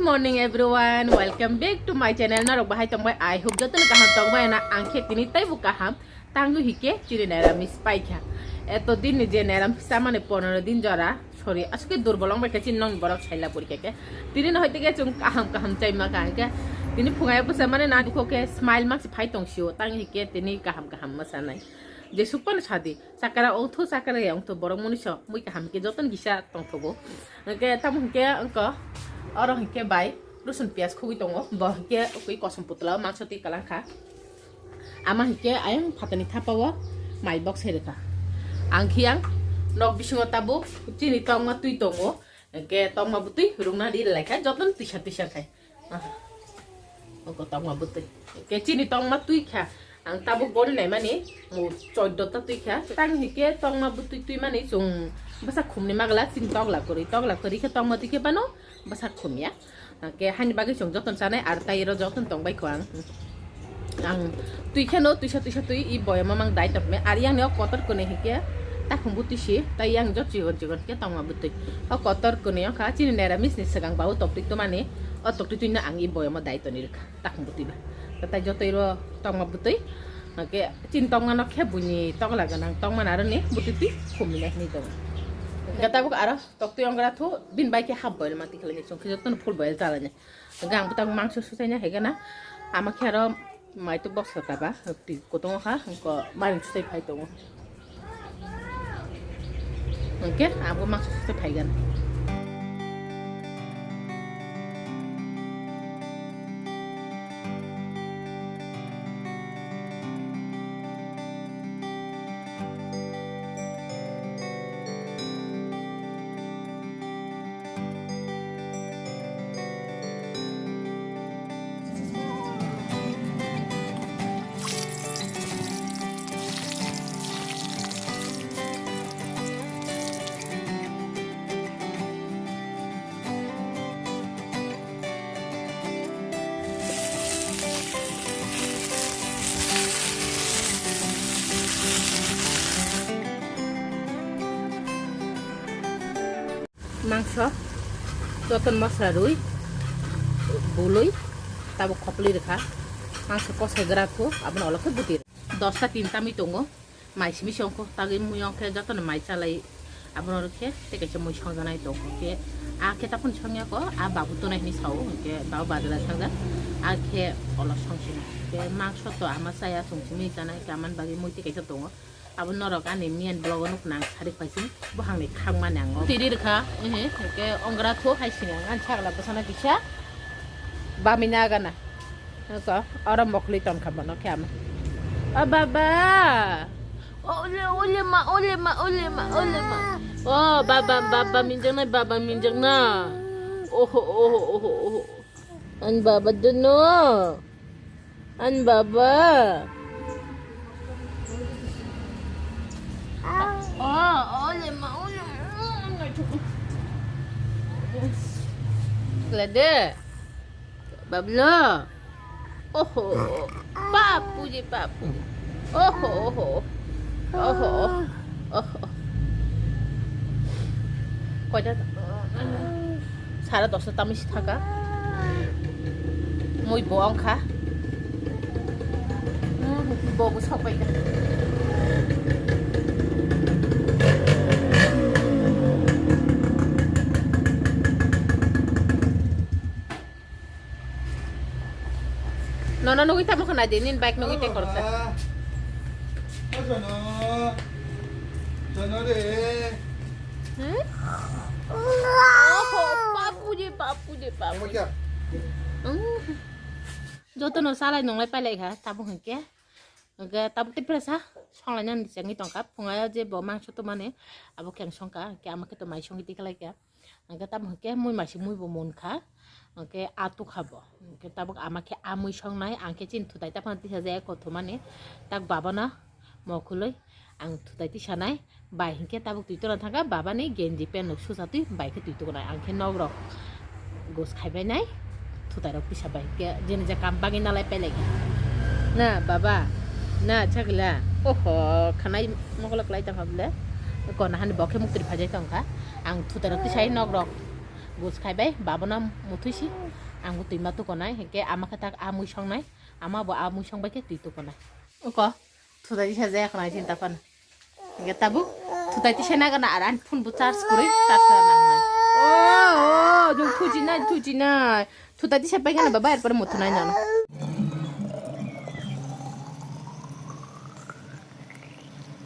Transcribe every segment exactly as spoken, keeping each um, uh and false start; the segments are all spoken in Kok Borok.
Morning everyone, welcome back to my channel. Norok bahai tongbai, I hope jotono kaham tongbai na, ang khe tini taibo kaham. Tangwi hike chini neramis paikha. Eto din ni je neramis chamani ponero din jora, sorry, aswk durbol wng bai khe chini nokni borok saila puri khe khe. Tini no hoite khe chwng kaham kaham chai ma kha hwnkhe. Tini phungai bwsa mani na dukho khe smile mangsi phai tong sio, tangwi hike tini kaham kaham ma sanai. Jesuk phano sadi, chakra ongthu, chakra ya ongthu, borok mwnwi so mui kaham khe jotono gisa tongthogo. Hwnkhe tamo hwnkhe wngkha, oro hwnkhe bai rosun piyaj khugwi tongo, bo hwnkhe ukui kosom putla o mangso twi kalang kha. Ama hwnkhe ayang phatani thapa o mai bok sai rwkha. Ang khe ang nok bisingo tabuk chini tongma twi tongo, hwnkhe tongma bwtwi rwngna ri lai kha, jotono twisa twisa khai. Aha. Oko tongma bwtwi. Ke chini tongma twi kha. Ang tabuk boni naimani, mo choddo ta twi kha. Tang hike tongma bwtwi twi mani chwng bwsa khumni magla chini togla kwrwi. Togla kwrwi khe tongma twi khe bano bwsa khumya. Ke hani bagwi chwng joton chanai ar tai ro joton tong bai kho ang. Ang twi kheno twisa twisa twi i boyama mang dai tongme. Ar yang ni o kotor kwnwi hike takhum bwtwi si, tai yang jot chigon chigon khe tongma bwtwi. O kotor kwnwi wngkha chini neramis ni swkang babu toktwi twmani, o toktwi twino ang i boyamo dai toni rwkha, takhum bwtwi ba. Tai jotoi ro tongma bwtwi, hwnkhe chini tongma no khe buini tokla gwnang tongma naro ni bwtwi twi khumni nai hinwi tongo. Hwnkhe tabuk aro toktwi ongkra thu, bini bai khe half boil ma tikhlai ni chwng khe jotono full boil chalai nai. Hwnkhe ang bwtang mangso susaina hai gana, ama khe aro Maitu box kha ba, twi kutung kha, hwnkhe mairum swtwi phai tongo. Hwnkhe abo mangso swtwi phai gana. Mangso, joton mosla rwi, bului, tabuk khopli rwkha. Mangso kosai gra kho, abono olok khe buti rw-, dosta tin tamwi tongo. Mai simi songkho, tagwi mui ongkhe jotono mai chalai. Abono rwkhe tei kaisa mui songjanai tongkho khe, a khe taphun songya kho, a babu tonai hinwi sao, hwnkhe babu bazara sangjak, a khe olok songsini. Khe mangso to ama chaya, chwng simi chanai, khe amani bagwi mui tei kaisa tongo. Abo norok ani main vlog o nukna ang sari paising, buhangni khakmani ang o. Tiri rwkha, ehe, hwnkhe ongra tho hai sini ang ani sagla bwsana kisa bamina gana. Nokho, oro mokli tongkha bono khe ama. O baba! O ole, ole ma, ole ma, ole ma, ole ma. O baba, baba minjaknai, baba minjakna. Oho, oho, oho, oho. Ani baba dono. Ani baba. O, ole ma, ole ma. Lede. Bablo. Oho. Papu je papu. Oho, oho. Oho. Oho. Koita sara dosta tamisi thaka. Mui bo ongkha. Bo bo sok pai kha. Nono nugui tamo khna di, nin bike nugui tei koroksa. Jono. Jono re. Hmm? Oho, papu je, papu je, papu je. Jotono salai nonglai pailai kha, tamo hwnkhe. Hwnkhe tabuk tei presa songlainani chengwi tongkha. Phungayo je bo mangso tongmani abo khe ang songkha. Hwnkhe ama khe to mai songwi tikhlai kha. Hwnkhe tamo hwnkhe mui maising mui bo munkha. Hwnkhe a tukha bo. Hwnkhe tabuk ama khe a mui songnai. Ang khe chini thutai taphano tisa je kothomani. Tak babano mokhulwi ang thutai tisanai. Bai hinkhe tabuk twi tona thangkha, baba ni genji pant rok susa twi bai khe twi tona. Ang khe nok rok gus khai bai nai, thutai rok tisa bai hinkhe jeni ja kam bagwi nalai pailai kha. Na baba, na chagla, oho, khanai mokolo kwlai tongkha bwle. Kona hani bo khe muktwi phai jai tongkha. Ang thutai rok tisai nok rok Bus khai bai, baba no muthwi si, ang bo twi ma tukonai, hwnkhe ama khe tak a mui songnai, ama bo a mui song bai khe twi tukonai. Uko, thutai tisa jaya khna chinta phano. Hwnkhe tabuk, thutai tisa nagana ar ani phone bo charge kwrwi, charge khna nangnai. Oh, oh, jung thuchi nai, thuchi nai. Thutai tisa pai gana baba, erpore muthunai nono.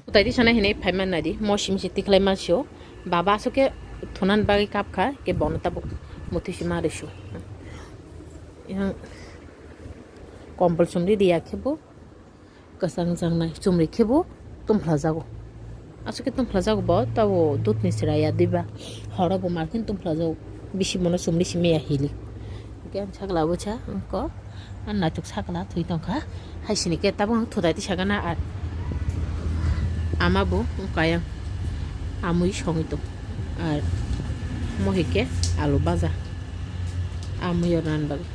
Thutai tisa nai hinwi phai man nai di, mo simi se tikhlai man sio. Baba aswk khe thunan bagwi kap kha, khe bono tabuk muthwi se ma rw sio. Yang kompol chumri riya khe bo. Kwchang jangnai chumri khe bo tongphlajago. Aswk khe tongphlajago bo, tabo dudni chwrai ya diba. Horo bo mar khe tongphlajago. Bisi bono chumri simi ya hili. Hwnkhe ang sakla bwsa wngkha. Ang naithok sakla thwi tongkha. Hai sini khe tabuk ang thutai tisa gana ar ama bo wngkha yang amui songwi tong. Ar mohi khe alu baja. Amui o nan bagwi.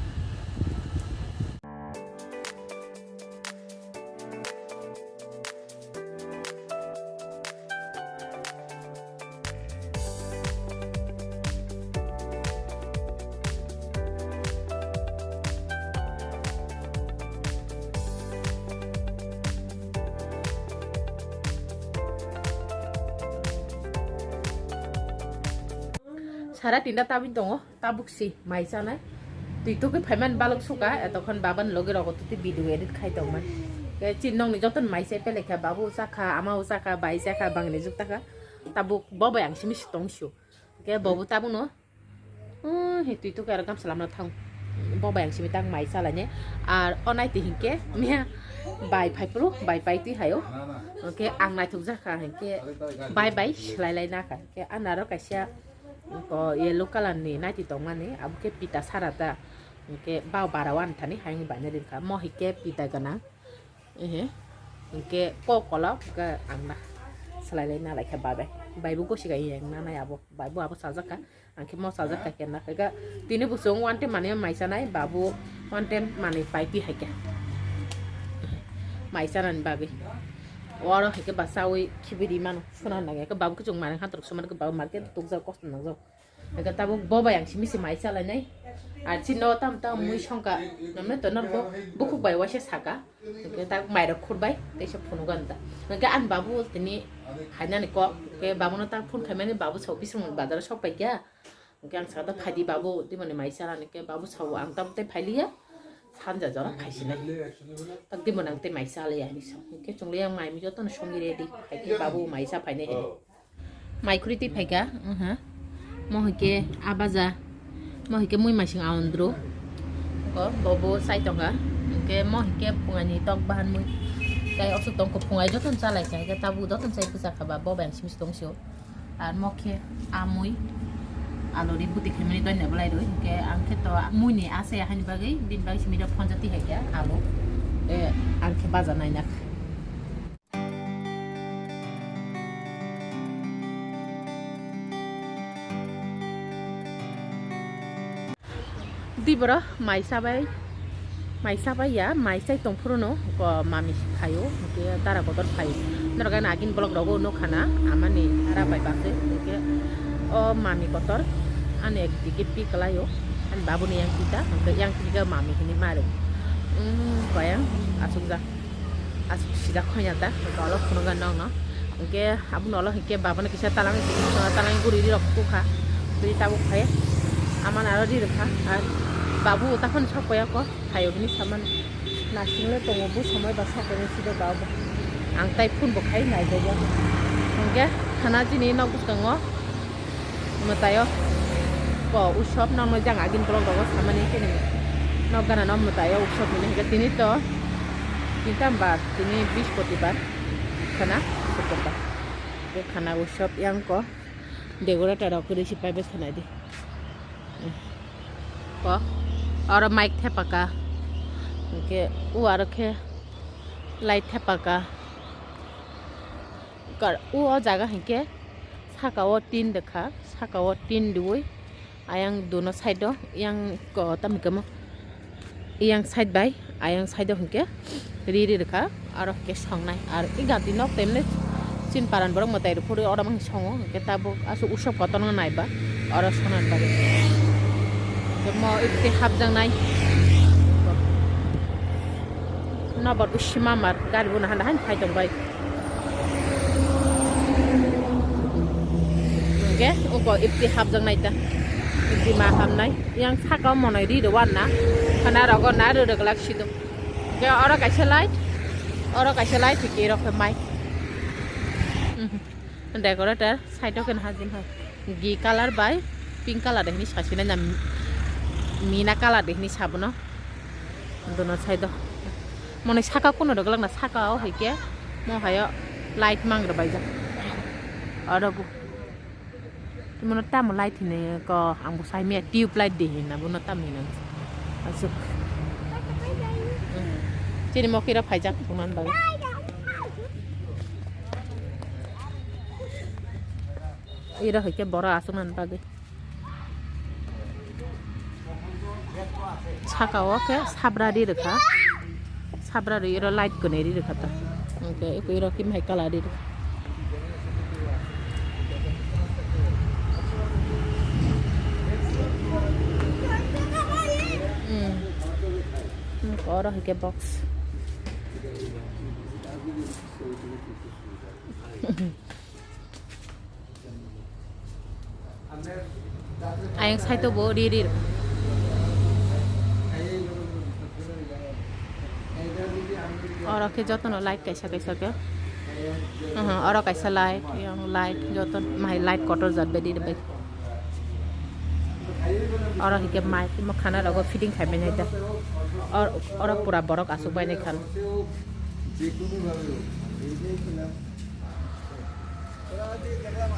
Sara tinta tabuk tongo. Tabuk si mai chanai. Twi tugwi phaimani balok suka, etokhan babani logi rogo twi video edit khai tongmani. Khe chini nokni jotono mai chai pelekha, babu chakha, amao chakha, bai chakha, bangni juktakha. Tabuk bo bai ang simi si tong sio. Khe bobo tabukno, uh, he twi tugwi aro gamsa lamna thang. Bo bai ang simi tak mai chalainai. Ar o naitwi hinkhe miya bai phai phuru, bai pai twi haio. Khe ang naithok jakha hinkhe bai bai swlai lai nakha. Khe ano aro kaisa Ko yellow colour ni naiti tongmani, abo khe pita sara ta. Hwnkhe bao bara wani thani hayung baina ringkha. Mo hwnkhe pita gwnang. Ehe. Hwnkhe kok kolok hwnkhe ang na swlai lai na laikha babai. Baibo gosi gai yang nanai abo. Baibo abo sajak kha. Ang khe mo sajak kha khe na kha. Tini busung one time mani mai sanai, babu one time mani pai pi hai khe. Mai sanani bagwi. Oro hai khe ba sawi khibidi mano. Suna nang ya khe babu khe chung mani khan tok sumar khe babu market tukjak kosto nangjak. Hwnkhe tabuk bo bai ang simi se mai chalainai. Ar chini o tam tam mui songkha. Namle to norbo bukhuk bai waisa saka. Hwnkhe tabuk mairok khurbai teisa phunugo anta. Hwnkhe ani babu tini khainani kok. Hwnkhe babuno tak phone khaimani babu sao bising bazaro sok paikha. Hwnkhe ang sakha phaidi babu, dimoni mai chalani khe babu sao ang tabuk tei phailiya. Sanja jora phaisinai. Tak dimoni ang tei mai chalaya hinwi sao. Hwnkhe chunglai ang mai mui jotono songwi ready. Haikhe babu mai cha phainai hinwi. Mai khuri twi phaikha, aha. Mo hwnkhe a baja. Mo hwnkhe mui masing aondro. Ko bobo sai tongkha. Hwnkhe mo hwnkhe phungaini tok bahan mui. Tai osuk tongkho phungai jotono chalaikha. Hwnkhe tabuk jotono chai bwchakha ba bo bai ang simi tong sio. Ar mo khe a mui. Alori buti khaimani doina belai rwi. Hwnkhe ang khe to muini ase hani bagwi, bini bagwi simi rok phonjak twi haikha abo. E, ang khe baja nainakha. Di borok mai chabai, mai chabai ya, mai chai tong phuru no, ko mami phaio, hwnkhe dara kotor phaio. Norok ani agini vlog rogo nukha na, amani hara bai bakhe, hwnkhe o mami kotor, ani ekdigi pi kwlaio, ani babuni yang pita, hwnkhe yang pita mami hinwi maro. Umm, koyang, asukjak. Aswk sijak khoiya ta, hwnkhe olo phunukha nokno. Hwnkhe abono olo hwnkhe babano kisa talangwi, talangwi guri rirok tukha. Twi tabuk khai amano aro rirwkha. Ar babu takhon sok paiya kho, phaio hwnwi samani. Nasingle tongo, bo somoi ba sok paiya sido babu. Ang tai phone bo khai naijak ya. Hwnkhe khana chini nok bwskango. Mwtaio ko usop nokno jang agini vlog rogo samani khe nini. Nok gana no mwtaio usop hwnwi hwnkhe tini to tinta ba tini Brihaspatibar khana Sukurbar. Bo khana usop yang ko decorator rok kwrwi se paibai khana di. Ko oro mic thepaka hwnkhe o aro khe light thepaka. Kar-, o, o jaga hinkhe saka o tin rwkha, saka o tin riwi ayang duno side o yang ko tamni kamo yang side bai ayang side o hinkhe ri ri rwkha, aro hinkhe songnai. Ar i gati nok temne chin paran borok mwtai rw phuru oro mang songo, hinkhe tabuk aswk usop kotorno naiba Oro sonan bagwi. Mo ikti hapjaknai. Nobar bo sima mar gari bo nahan nahan phai tong bai. Hingke uko ikti hapjaknai ta. Ikti ma hamnai. Yang saka monoi ri do wan na. Khana rogo na ro ro glak sido. Hingke oro kaisa light. Oro kaisa light hingke ro khe mai. Mhm. Decorator side o khe hajin hai. Gi color bai pink color de hini sasi nai na mina color de hini sabono. Dono side o. Mone saka kuno rwgwlak na saka o hai khe mo hai o light mang rwbaijak. Oro bo. Mono tamo light hini ko ang bo sai maya tube light de hini na bono tamo hini. Asuk. Chini mokira phaijak thungnan bagwi. Ira hoike boro aswk nani bagwi. Saka o khe sabra ri rwkha. Sabra ri iro light kwnwi ri rwkha ta. Hwnkhe eko iro kim hai colour ri rwkha. Hmm. Hmm, oro hai khe box. Ayang side o bo ri ri. Oro khe jotono light kaisa kaisa khe. Aha, oro kaisa light, yang light joto mai light kotor jat bedi bai. Oro hike mai mo khana rogo fitting khai bai nai da. Or-, oro pura borok asuk bai nai khan.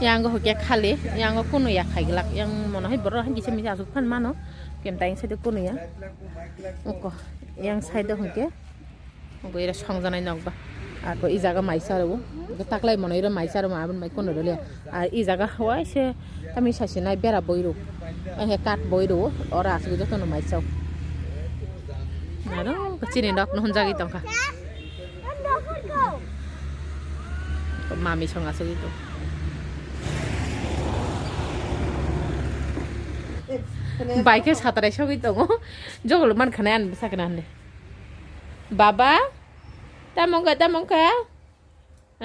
Yang hwnkhe khali, yang kunu ya khaiglak, yang mono hai borok hai kisa misa asuk phan mano, kemta yang side kunu ya. Oko, yang side hwnkhe, oko ira songjanai nok ba. Ako i jaga maisa rw, taklai mono ira maisa rw, aboni mai kunu rw le. Ar i jaga hwai se, tami sasi nai bera boi rw, he kat boi rw, ora asuk jotono maisa. Aro chini nok no hunjagwi tongkha. Mami song asogwi tong. Bai khe satrai sogwi tongo. Jogolo man khana ani bwsa kana hande. Baba, tamo wngkha, tamo wngkha?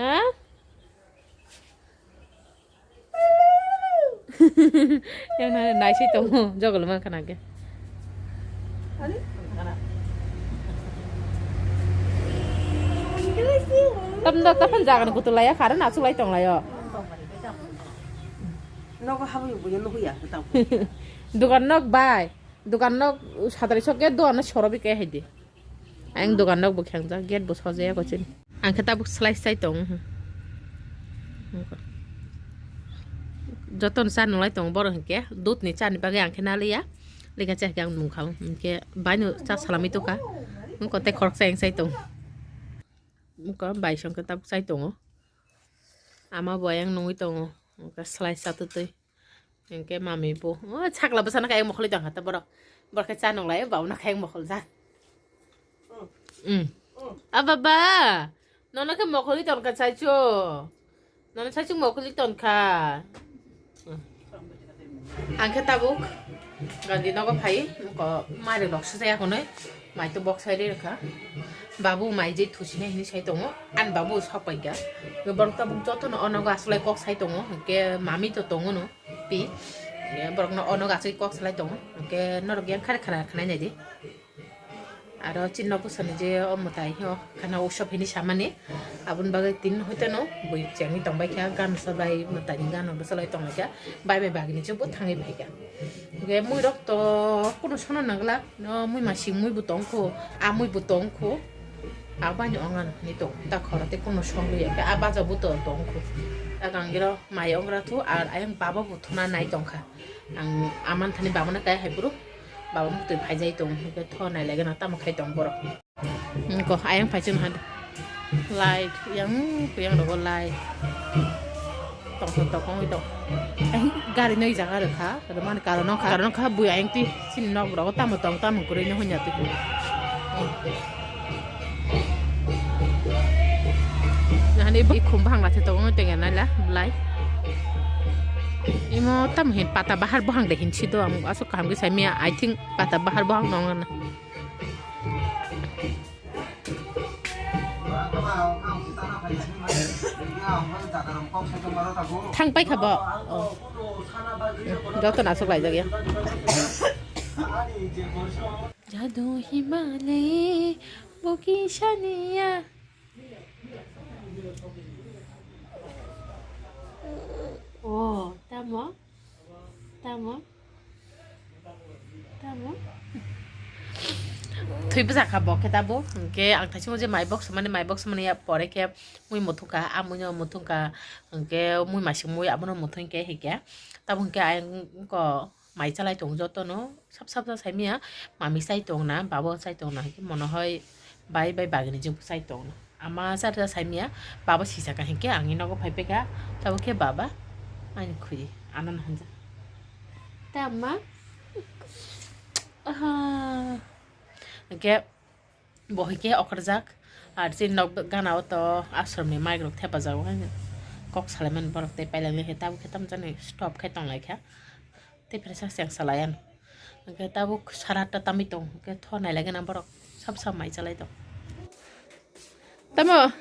Ha? Yang na naisai tongo, jogol man khana khe. Tam da, tapan jaga ni kutu laya, karo na sulai tong layo. Nogo habui buyo nuhuya, tang. Dukan nok bai, dukan nok satrai sok ke doan sorobi ke hai di. Ang dogan rok bo khengjak, gate bo sojaya ko chini. Ang khe tabuk slai sai tong. Jotono cha nwnglai tongo borok hinkhe dudni chani bagwi ang khe naliya. Lega cha hinkhe ang nungkha o. Hinkhe baino cha salami tongkha. Wngkha tei khoroksa yang sai tong. Wngkha bai songkhe tabuk sai tongo. Ama bo ayang nungwi tongo. Wngkha slai chatwi twi. Hinkhe mami bo, o, sakla bwsano khe ayang mokholi tongkha ta borok. Borok khe cha nunglai, babuno khe ayang mokhol jak. Mm. A baba, nono khe mokholi tongkha chaicho. Nono chaicho mokholi tongkha. Mm. Ang khe tabuk gandi nogo phai, ko mari rok sujaya konoi. Mai to bok sai ri rwkha. Babu mai je thusinai hinwi sai tongo. Ani babu sok paikha. Borok tabuk jotono o nogo asulai kok sai tongo. Hinkhe mami to tongo no. Pi. Borokno o nogo asugwi kok salai tongo. Hinkhe norok yang khare khara khnai nai di. Aro chini nok bwsani je o mwtai o khana usop hinwi samani. Aboni bagwi tin hoiteno bui chengwi tongbai kha, gan salai mwtaini gan bwsalai tonglaikha. Bai bai bagini chukbo thangwi phaikha. Hinkhe muirok to kunu sono nangla, no mui masing mui bo tongkho, a mui bo tongkho. Abani ongan ni tong ta khoro te kunu songli ya, a baja bo to tongkho. Ta gangiro mai ongra thu ar ayang baba bo thuna nai tongkha. Ang aman thani baba na kai hai buru. Baba mutwi phaijai tong, hinkhe tho nai laiga na tamo khai tong borok. Wngkha ayang phaichwng han. Light, yang, yang rogo light. Tong, tong, tong, tong, tong. Ayang gari noi jaga rwkha, rwmani karon wngkha, karon wngkha, bui ayang twi chini nok rogo tamo tong, tamo kwrwi no hwnwi atwi. Nahani bui khum bhangla se tongo tengya naila, belai. Imo tamo hin pata bahar bohang de hin si do, ang aswk kaham khe sai maya, I think pata bahar bohang no wngna. Thang pai kha bo. Oh. Joto nasuk laijak ya. Jadu himale boki saniya. Oh, tamo? Tamo? Tamo? Thwi bwsa kha bo khe tabuk. Hwnkhe ang thaisimo je mai box mani, mai box mani ya pore khe mui muthungkha, a mui no muthungkha. Hwnkhe mui masing mui abono muthungkhe hikhe. Tabuk hwnkhe ayang ko mai chalai tongo jotono. Sap sap sai maya, mami chai tongna, babo chai tongna, hwnkhe mono hoi bai bai bagini jwng chai tongna. Ama cha cha sai maya, babo sisaka hwnkhe angni nogo phai phaikha, tabuk khe baba ani khuri, ano no hwnjak. Ta ma? Aha. Hwnkhe bo hwnkhe okorjak, ar chini nok gana o to ashram ni mic rok thepajak, kok salaimani borok tei pailangli khe tabuk khe tamo jani stop khe tonglaikha. Tei presa seng salai ano. Hwnkhe tabuk sara ta tamwi tong. Hwnkhe tho nailai gana borok sap sap mai chalai tong. Tamo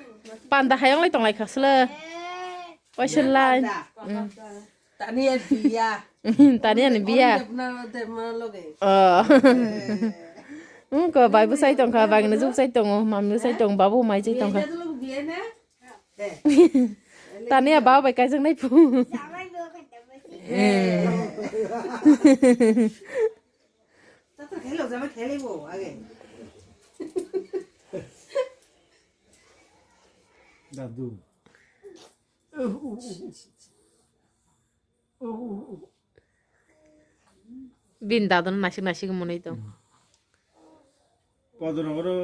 panda hayung lai tong lai khasle. Waisa lai. Tani ya biya. Tani ani biya. Debna debna loge. Oh. Hwnkhe bai bwsai tong kha, bagini jwk sai tongo, mami bwsai tong, babu mai chai tong kha. Tani ya baba bai kaijak nai pu. Tata khelo jama khelo bo age. Dadu. Bin dadon nasik nasik monoi tong. Podorong oro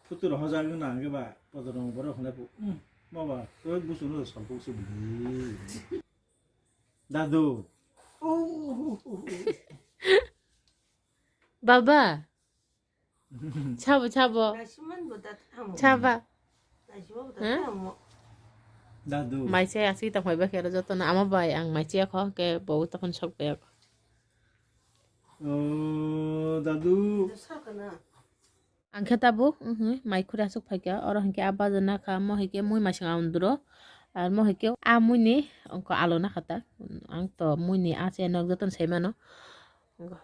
phutur hojak wngna hwnkhe ba podorong borok hwnlai phu, "Umm, ma ba, tei buchung no salpuk se bwlwi." Dadu. Baba. Chabo, chabo. Naisiman bo da tamo. Chaba. Naisiman bo da Huh? tamo. Dadu. Mai se aswk tong phai ba khe aro jotono ama bai ang mai che kho ke bo tokon sok bai. Oh, dadu. Dadu sar kana. Ang khe tabuk, mhm, mai khuri aswk phaikha, oro hinkhe a baja nakha, mo hinkhe mui masing aunduro, ar mo hinkhe a muini ongko alo nakha ta, ang to muini a se nok jotono sai mano,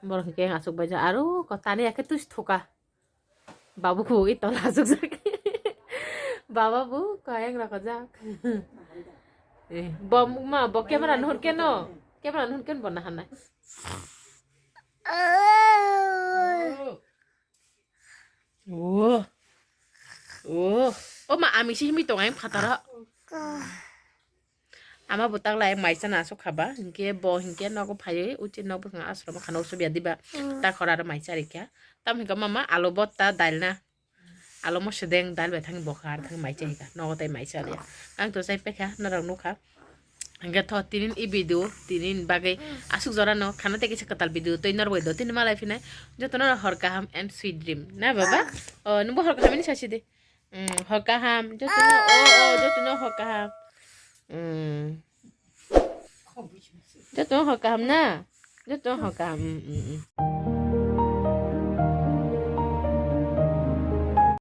borok hinkhe aswk baija, aro ko tani akhe tuis thuka, babu kubugi tola aswk jak, baba bu kayang rokojak, eh, bo ma bo camera nuhun keno, camera nuhun ken bo nahanai. Oh. Oh. Oh. O ma, ami si himwi tongo, ang phataro. Ama bo taklai maisa na aswk khaba, hinkhe bo hinkhe nogo phaiwi, uchi nok bwskango ashram o khana usubya diba. Mm. Ta khora aro maisa rikha. Tam hinkhe mama alo botta, dail na. Alo mo sedeng, dail bai thang bo khar thang maisa rikha. Nogo tai maisa rikha. Ang to chai paikha, norok nukha. Hingke tho tinin i video tinin bagwi aswk jora no khana tei kisa kwtal video twi norwai do tini malai phinai jotono hor kaham and sweet dream na baba. O nungbo hor kaham ni sasi de. Mm, hor kaham jotono, o, o, jotono hor kaham. Mm. Jotono hor kaham na? Jotono hor kaham. Mm, mm, mm.